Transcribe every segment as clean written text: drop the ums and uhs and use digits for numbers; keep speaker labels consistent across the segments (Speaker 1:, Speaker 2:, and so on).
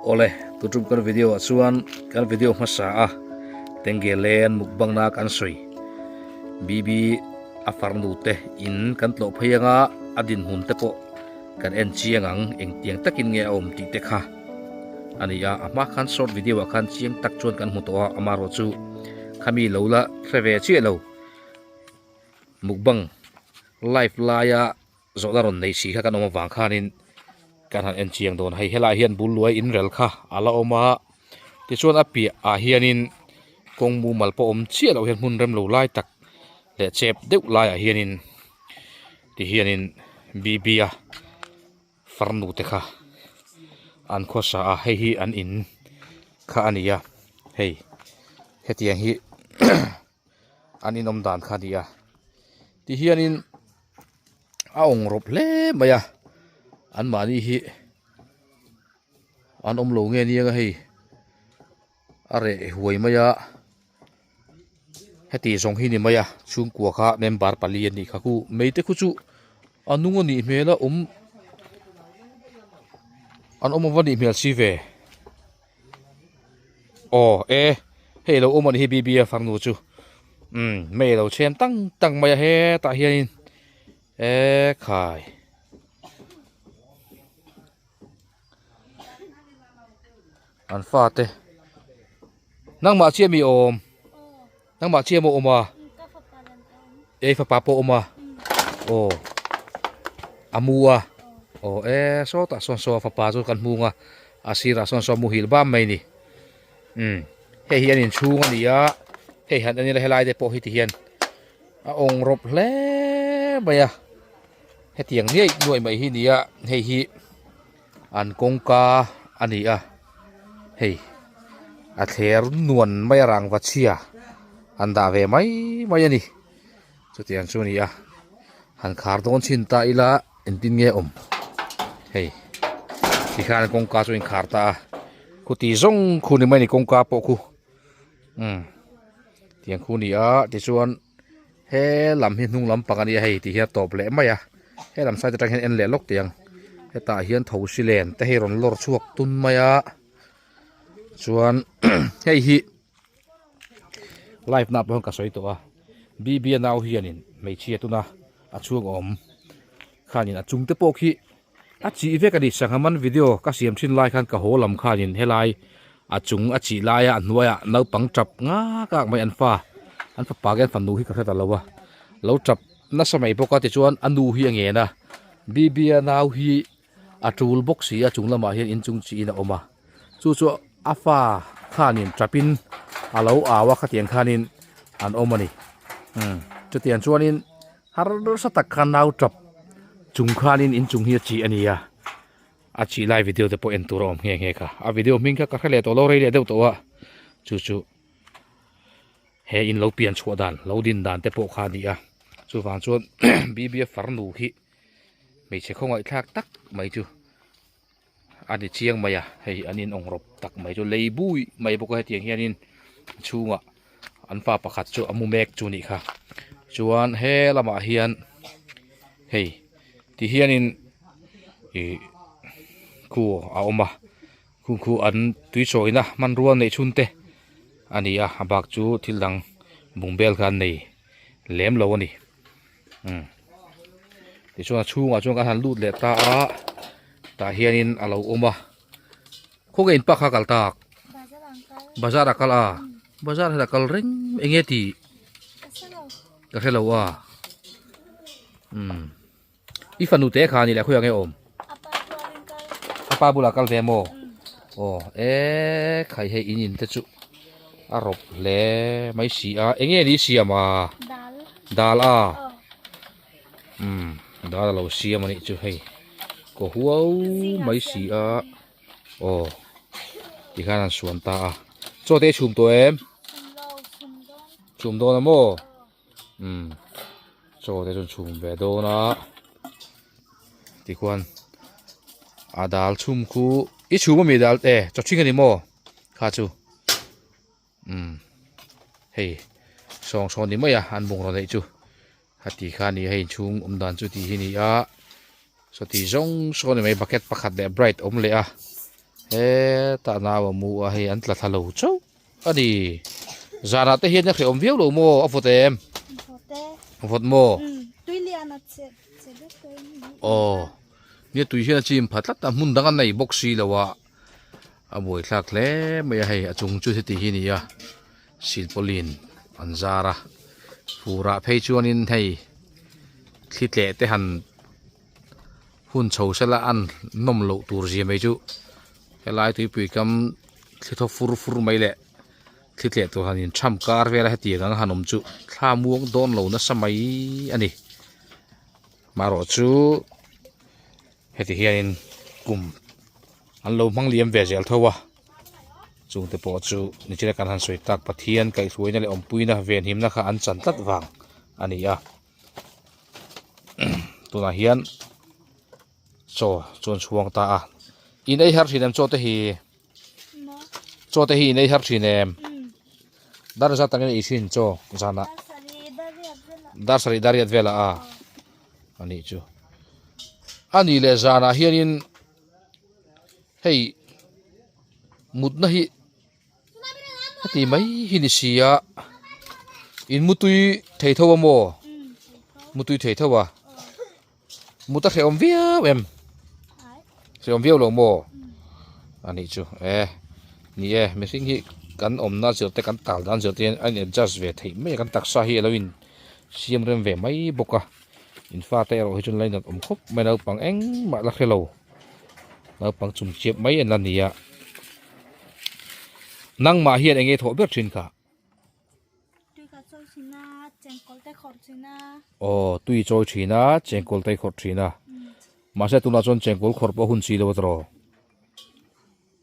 Speaker 1: Awle, tutum kan video ah chuan kan video hmasa a Tengge Len mukbang na kan sawi BB a farnu te in kan tlawh phei anga a dinhmun te pawh kan en chiang ang engtiang takin nge a awm tih te kha a ni a, a hma khan short video ah khan chiang tak chuan kan hmu tawh a, amaherawh chu khami lo la hre ve chiah lo mukbang live laia zawhna rawn nei si kha kan awm avang khanin kan han en chiang dawn hei helaiah hian bul luai inrel kha a la awm a tichuan a piah ah hianin kawng mumal pawh awm chiah loh hian hmun rem lo lai tak leh chep deuh laiah hianin ti hianin B_B a farnu te kha an khawsa a hei hi an in kha a ni a hei hetiang hi an inawm dan kha a ni a ti hianin a awng rawp hle mai a anmahni hi an awm lo nge nia hei a reh huai mai a heti zawng hi ni mai a chhungkua kha member pali a nih kha khu mei te khu chu a nung a nih hmel a awm an awm ava nih hmel si ve aw e hei lo awm a nih hi B_B a farnu chu umm mei a lo chhem tang tang mai a hetah hianin ekhai. An fate nangmah chiah mi awm nangmah chiah maw awm a ei fapa pawh awm a aw a mu a aw e sawtah sawn saw fapa chu kan hmung a a sirah sawn saw muhil bam mai ni umm hei hi an inchhung a ni a hei han en ila helai te pawh hi ti hian a awng rawp hle mai a hetiang nuaih nuaih mai hi a ni a hei hi an kawngka a ni a hei a thler nuan mai a rangva chhia an dah ve mai mai a ni chutiang chu a ni a han khar dawn chhin ta ila engtin nge awm hei tikhan kawngka chu a inkhar ta a khuti zawng khu ni mai a ni kawngka pawh khu umm tiang khu a ni a tichuan. He lam hi hnung lampang a nia hei tih hi a tawp leh mai a he lam side atang hian en leh lawk teh ang hetah hian thosi len te hei rawn lawr chhuak tun mai a chuan hei hi live na pawh ka sawi tawh a B_B a nau hianin hmeichhia tuna a chhung awm khanin a chung te pawh khi A chih vek a ni, sangha man video ka siam thin lai khan ka haw lam khanin helai a chung a chih laia a hnuaiah naupang tap ngak ngak mai an fa, an fapa nge an fanu hi ka hre ta lo a, lo tap nasa mai bawk a tichuan a nu hi a ngen a, Bibia nau hi a tul bawk si a chung lamah hian inchung chihin a awm a, chu chu a fa khanin tapin a lo au a khatiang khanin an awm a ni, umm chutiang chuanin. Harsa tak khan nau tap chung khanin inchung hi a chih a ni a, a chih lai video te pawh en tur a awm nghe nghe kha, a video hming kha ka hre leh tawh lo rei leh deuh tawh a, chu chu he in lo pian chhuah dan lo din dan te pawh kha a ni a, chuvang chuan B_B_F farnu hi hmeichhe khawngaihthlak tak mai chu a ni chiang mai a hei an in awng rawp tak mai chu lei bui mai bawk a hetiang hianin a chhungah an fa pakhat chu a mu mek chu a nih kha chuan he lamah hian hei ti hianin ih khu a awm a khu khu an tui chawina hmanrua neih chhun te a ni a a bak chu thil dang bungbel kha an nei lem lo a ni. Umm tichuan a chhungah chuan kan han lut leh ta a tah hianin a lo awm a khawnge in pa kha a kal tak bazar a kal a bazar hian a kal reng eng nge tih ka hre lo a umm i fanu te kha ni leh khawiah nge awm a pa bulah kal ve maw aw e khai hei in in te chu a rawp hle mai si a eng nge ni siam a. Dal a umm dal a lo siam a nih chu hei kaw huau mai si a aw tikhan an suan ta a chaw te i chhum tawh em chhum dawn a maw umm chaw te chu an chhum ve dawn a tikhuan a dal chhum khu i chhum ami dal te chaw ṭhing a ni maw kha chu. Umm hei sawng sawn ni mai a an bungraw neih chu heti kha a ni a hei inchhung awm dan chu tih hi a ni a sawti zawng sawn ni mai bucket pakhat leh bright awm leh a. Hetah nau a mu a hei an tla thla lo chauh a ni. Zanah te hian a hrehawm viau lo maw a vawt em? Vawt maw? Aw nia tui hian a chim pha tlat a hmun dang a nei bawk si lo a a buaithlak hle mai a hei a chung chu heti hi a ni a silpauline an zar a furah phei chuanin hei thli tleh te han hun chho sela an nawm loh tur zia mai chu helai tuipui kam thli thaw fur fur mai leh thli tleh tur han in tham kar vel a hetiang ang han awm chu thla muang dawn lo nasa mai a ni marawh chu heti hianin kum an lo hmang liam ve zel tho a chungte pawh chu nichina kan han sawi tak Pathian kaihhruaina leh awmpuina venhimna kha an chan tlat vang a ni a. Tunah hian chaw chu an chhuang ta a in ei har thin em chaw te hi chaw te hi in ei har thin em dar zat angin ei thin chaw zanah dar sarih dar riat velah a a nih chu a nih leh zanah hianin hei mutna hi. Heti mai hi ni si a in mutui thei tho a maw mutui thei tho a mut a hrehawm viau em hrehawm viau lo maw a nih chu e ni e mihring hi kan awmna zir te kan tal dan zir te hian a in adjust ve theih mai a kan taksa hi a lo in siam rem ve mai bawk a in fate erawh hi chuan lainat awm khawp mai naupang engmah la hre lo naupang chung chiap mai an la ni a. Nangmah hian enge thawh ber thin kha?
Speaker 2: Tui ka chawi thin a, chengkawl te khawrh thin a.
Speaker 1: Aw, tui chawi thin a, chengkawl te khawrh thin a. Mahse tunah chuan chengkawl khawrh pawh hun si lo a tawh.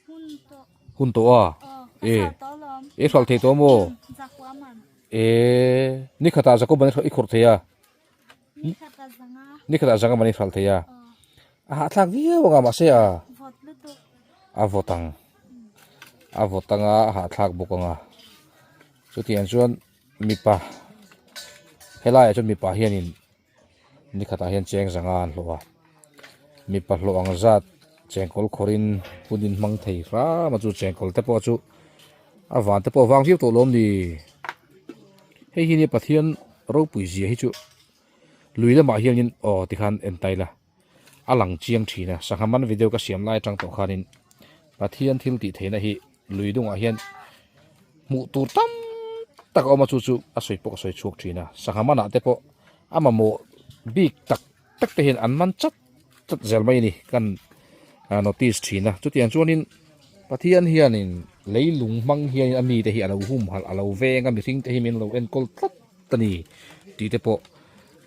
Speaker 2: Hun tawh.
Speaker 1: Hun tawh a?
Speaker 2: Aw, ka hral tawh alawm.
Speaker 1: E hral thei tawh maw?
Speaker 2: Zakua man.
Speaker 1: E, ni khatah zakua man i khawrh thei a?
Speaker 2: Ni khatah zanga.
Speaker 1: Ni khatah zanga man i hral thei a. A hahthlak viau anga mahse a.
Speaker 2: Vawt lutuk.
Speaker 1: A vawt ang. A vawt anga a hahthlak bawk anga. Chutiang chuan mipa helaiah chuan mipa hianin ni khatah hian cheng zanga an hlawh a. Mipa hlawh ang zat chengkawl khawrin hun in hmang thei hram a chu chengkawl te pawh chu a van te pawh a vang viau tawh lawm ni. Hei hi nia Pathian ropui zia hi chu lui lamah hianin aw tikhan en ta ila a lang chiang thin a sangha man video ka siam lai atang tawh khanin Pathian thil tih theihna hi lui dungah hian hmuh tur tam tak a awm a chu chu a sawi pawh ka sawi chhuak thin a sangha manah te pawh a mamawh bik tak tak te hian an man chat chat zel mai a ni kan notice thin a chutiang chuanin Pathian hianin leilung hmang hianin a mite hi a lo humhalh a lo veng a mihring te hi min lo enkawl tlat a ni tih te pawh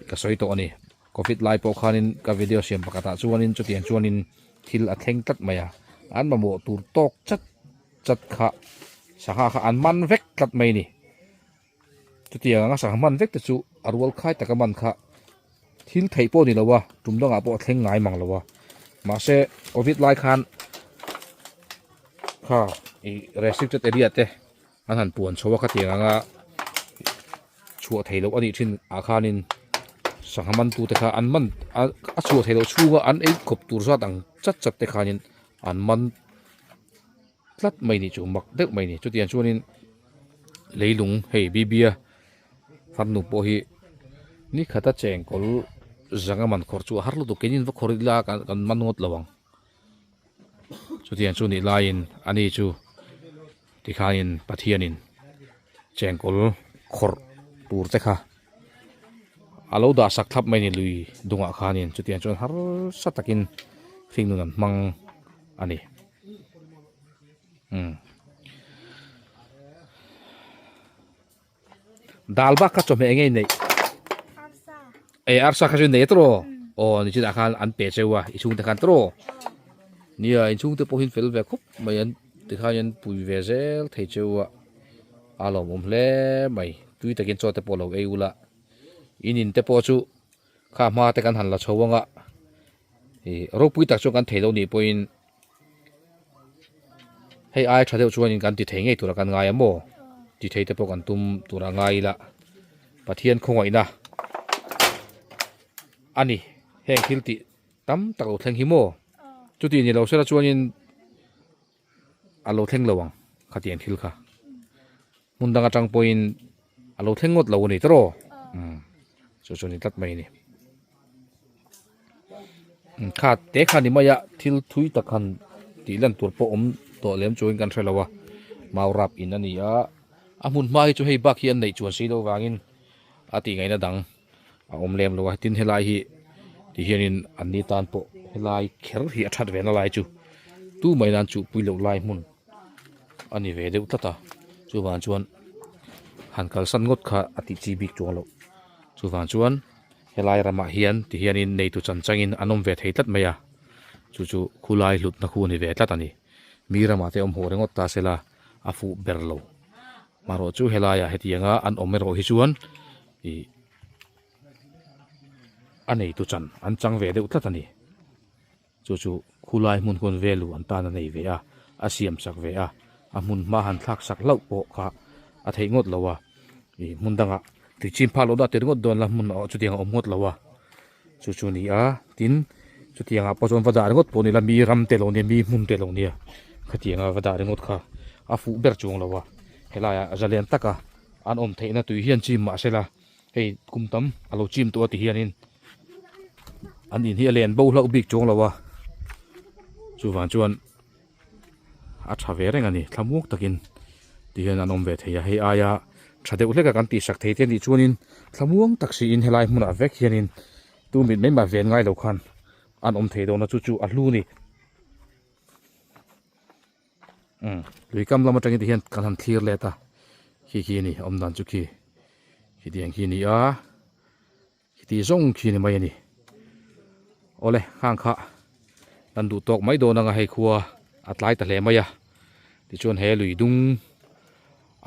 Speaker 1: ka sawi tawh a ni covid lai pawh khanin ka video siam pakhatah chuanin chutiang chuanin thil a thleng tlat mai a an mamawh tur tawk chat chat kha sangha kha an man vek tlat mai a ni. Chutiang anga sangha hman vek te chu a rual khai taka man kha thil theih pawh a ni lo a, tum dangah pawh a thleng ngai mang lo a. Mahse covid lai khan kha ih restricted area te an han puan chho a khatiang anga chhuah theih loh a nih thin ah khanin sangha man tute kha an man a chhuah theih loh chhunga an ei khawp tur zat ang chat chat te khanin an man tlat mai ni chu mak deuh mai ni chutiang chuanin leilung hei bibia farnu pawh hi ni khata chengkawl zanga man khawrh chu a har lutuk keinin va khawrh ila kan man ngawt lo ang chutiang chu nih laiin ani chu tikhanin Pathianin chengkawl khawrh tur te kha a lo dah sak thlap mai ni lui dungah khanin chutiang chuan harsa takin hringnun an hmang a ni. Umm dal bak kha chawhmeh enge neih e arsa kha chu nei tawh aw ni chinah khan an pe cheu a i chhungte khan tawh nia in chhungte pawh hi an fel ve khawp mai an tikhan an pui ve zel thei cheu a a lawmawm hle mai tui takin chaw te pawh lo ei ula in in te pawh chu kha hma te kan han la chho anga ih ropui tak chuan kan thei loh nih pawhin. Hei ai tha deuh chuanin kan ti thei ngei tura kan ngai a maw? Ti thei te pawh kan tum tura ngai ila Pathian khawngaihna a ni. Heng thil tih tam tak lo thleng hi maw? Chuti ni lo sela chuanin. a lo thleng lo ang khatiang thil kha. Hmun dang atang pawhin a lo thleng ngawt lo a ni tawh umm chu chu a ni tlat mai a ni. Kha te kha ni mai a thil thui tak han tih lan tur pawh awm tawh lem chuangin kan hre lo a mau rap in a ni a a hmun hma hi chu hei bak hi an neih chuan si loh vangin a tih ngaihna dang a awm lem lo a tin helai hi ti hianin an ni tan pawh helai kher hi a that ve na lai chu tu mai nan chuh pui loh lai hmun a ni ve deuh tlat a chuvang chuan han kalsan ngawt kha a tih chi bik chuang loh chuvang chuan. Helai ramah hian ti hianin neitu chan changin an awm ve thei tlat mai a, chu chu khulai hlutna khu a ni ve tlat a ni. Mi ramah te awm haw ringawt ta sela a fuh ber lo. Marawh chu helaiah hetianga an awm erawh hi chuan ih a neitu chan an chang ve deuh tlat a ni. Chu chu khulai hmun khawn velu an tan a nei ve a, a siam sak ve a, a hmun hma han thlak sak hlauh pawh kha a theih ngawt lo a, ih hmun dangah tui chim phak loh dah tir ngawt dawn la hmun ah chutiang a awm ngawt lo a, chu chu a ni a, tin chutiang ah pawh chuan va dah ringawt pawh ni la mi ram te lo nia mi hmun te lo nia khatiang a va dah ringawt kha a fuh ber chuang lo a, helai ah zalen taka an awm theihna tui hian chim mahse la hei kum tam a lo chim tawh a ti hianin. An in hi a len bo hlauh bik chuang lo a chuvang chuan a tha ve reng a ni thlamuak takin ti hian an awm ve thei a hei aia tha deuh hlek a kan tihsak thei te anih chuanin thlamuang tak siin helai hmunah vek hianin tu mit mai mah ven ngai lo khan an awm thei dawn a chu chu a hlu a ni. Umm lui kam lam atangin ti hian kan han thlir let a khi khi a ni awm dan chu khi khitiang khi a ni a. Tih zawng khi ni mai a ni. Awle, hang kha kan duh tawk mai dawn anga hei khua a tlai ta hle mai a. Tichuan he lui dung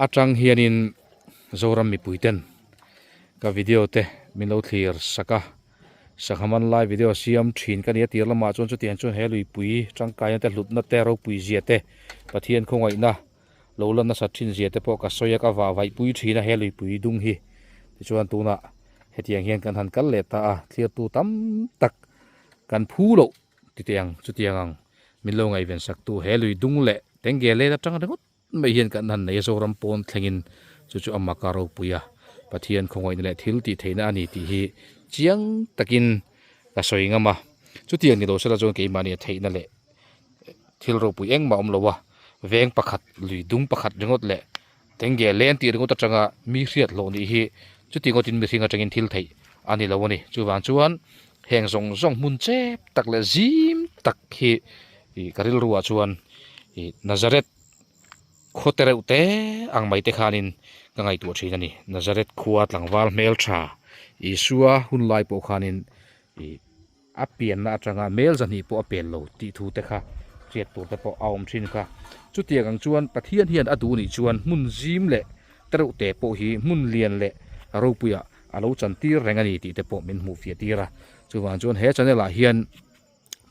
Speaker 1: atang hianin Zoram mipui ten ka video te min lo thlir sak a. Sangha man lai video siam thin ka ni a tir lamah chuan chutiang chuan he luipui tangkaina te hlutna te ropui zia te Pathian khawngaihna lo la nasat thin zia te pawh ka sawi a ka vah vaih pui thin a he luipui dung hi tichuan tunah hetiang hian kan han kal leh ta a thlir tu tam tak kan phu loh titiang chutiang ang min lo ngaihven sak tu he lui dung leh tenge let atang ringawt mai hian kan han nei a Zoram pawn thlengin chu chu a maka ropui a Pathian khawngaihna leh thil tih theihna a ni tih hi chiang takin ka sawi ngam a chutiang ni lo sela chuan keimahni a theihna leh thil ropui engmah a awm lo a veng pakhat lui dung pakhat ringawt leh tenge leng tih ringawt atanga mi hriat hlawh nih hi chuti ngawtin mihring atangin thil theih a ni lo a ni chuvang chuan heng zawng zawng hmun chep tak leh zim tak hi ih ka rilru ah chuan ih Nazareth khaw te reuh te ang mai te khanin ka ngaihtuah thin a ni Nazareth khua tlangval hmeltha Isua hun lai pawh khanin ih. A pianna atanga mel zahnih pawh a pel lo tih thu te kha hriat tur te pawh a awm thin kha. Chutiang ang chuan Pathian hian a duh nih chuan hmun zim leh tereuh te pawh hi hmun lian leh ropuiah a lo chantir reng a ni tih te pawh min hmuh fiah tir a. Chuvang chuan he channel ah hian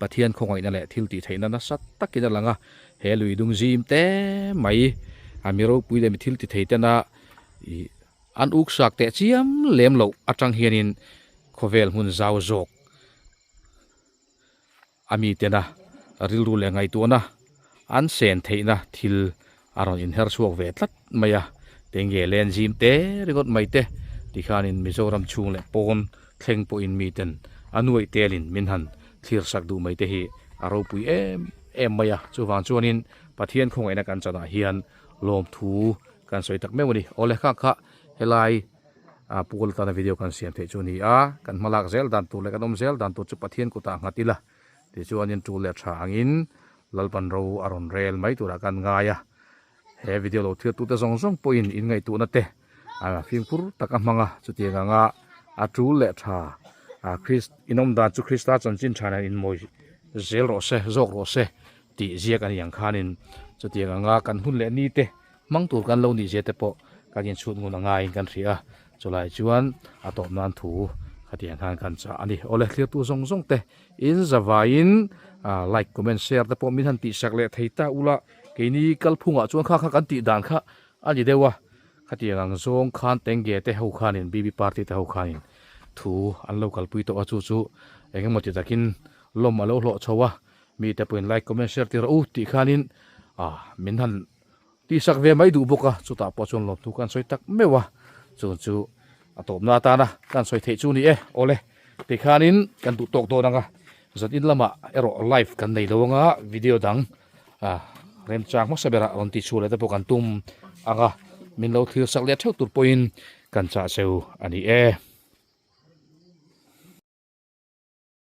Speaker 1: Pathian khawngaihna leh thil tih theihna nasa takin a lang a, he lui dung zim te mai a mi ropui leh mi thil ti thei tena ih an uksak teh chiam lem loh atang hianin Khawvel hmun zau zawk a mitena rilru leh ngaihtuahna an sen theihna thil a rawn inher chhuak ve tlat mai a, tenge len zim te ringawt mai te tikhanin Mizoram chhung leh pawn thleng pawhin miten a nuaih telin min han thlir sak duh mai te hi a ropui em em mai a, chuvang chuanin Pathian khawngaihna kan chanah hian lawmthu kan sawi tak meuh a ni. Awle kha kha helai. a pawl atana video kan siam theih chu a ni a kan hmalak zel dan tur leh kan awm zel dan tur chu Pathian kutah nghat ila tichuanin tul leh tha angin Lalpan ro a rawn rel mai turah kan ngai a he video lo thlir tute zawng zawng pawhin in ngaihtuahna te a fimkhur taka hmang a chutiang anga a tul leh tha a Chris in awm dan chu Krista chanchin tha nen inmawi zel rawh se zawk rawh se tih ziak a ni ang khanin chutiang anga kan hun leh ni te Hmang tur kan lo nih zia te pawh kan inchhut ngun a ngaiin kan hria a, chulai chuan a tawp nan thu khatiang khan kan chah a ni. Awle thlirtu zawng zawng te in zavaiin like comment share te pawh min han tihsak leh thei ta ula, keini kalphungah chuan kha kha kan tih dan kha a ni deuh a, khatiang ang zawng khan tenge te ho khanin BB party te ho khanin thu an lo kalpui tawh a, chu chu engemaw ti takin lawm a lo hlawh chho a, mite pawhin like comment share tir rawh u tih khanin. Ah min han tihsak ve mai duh bawk a, chutah pawh chuan lawmthu kan sawi tak meuh a, chu chu a tawpna atana kan sawi theih chu ni e. Awle, tikhanin kan duh tawk dawn ang a, zan in lamah erawh live kan nei lo ang a, video dang ah remchang hmasa berah rawn tih chhuah leh te pawh kan tum ang a, min lo thlir sak leh theuh tur pawhin kan chah cheu a ni e.